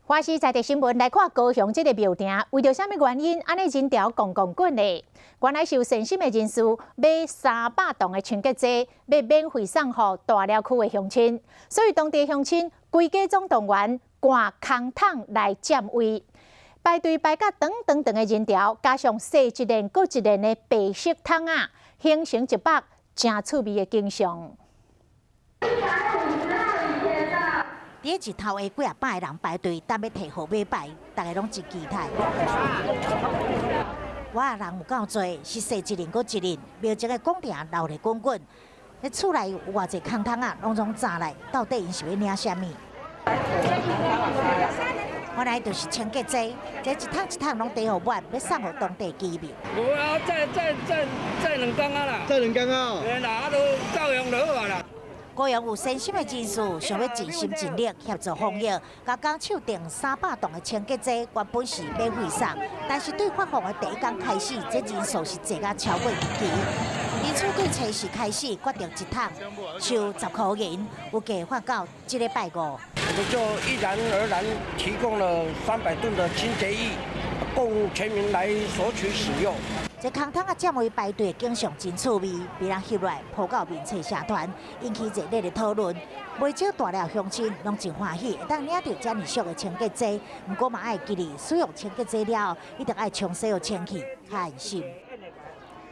華視在地新聞來看高雄這个廟埕，為著啥物原因，按呢人潮滾滾滾的？原來是有善心的人士買300筒的清潔劑，欲免費送予大寮區的鄉親，所以當地鄉親規家總動員掛空桶來佔位，排隊排甲長長長的人潮，加上洗一輪閣一輪的白色桶仔，形成一幅誠趣味的景象。佇日頭下幾仔百个人排隊等欲提號碼牌，逐家攏真期待。哇，人有夠濟，是洗一輪閣一輪，廟前的廣場鬧熱滾滾。咧厝內有偌濟空桶仔，攏總紮來，到底𪜶是欲領啥物？原來就是清潔劑，這一桶一桶攏提予滿，欲送予當地居民。無啊，載載載載2工啊啦。載2工啊。嘿啦，啊都夠用就好啊啦。高雄有善心的人士，想欲盡心盡力協助防疫，共工手訂300筒的清潔劑，原本是免費送，但是對發放的第一工開始，這人數是濟甲超過預期。因此對初四開始決定一桶收10箍銀，預計發到這禮拜五。我們就毅然而然提供了300噸的清潔液，供全民來索取使用。這空桶仔佔位排隊景象真趣味，被人翕落來鋪到面冊社團，引起熱烈的討論。袂少大寮鄉親攏真歡喜，會當領著遮爾俗的清潔劑。毋過嘛愛記得使用清潔劑了後，一定愛沖洗予清氣，較安心。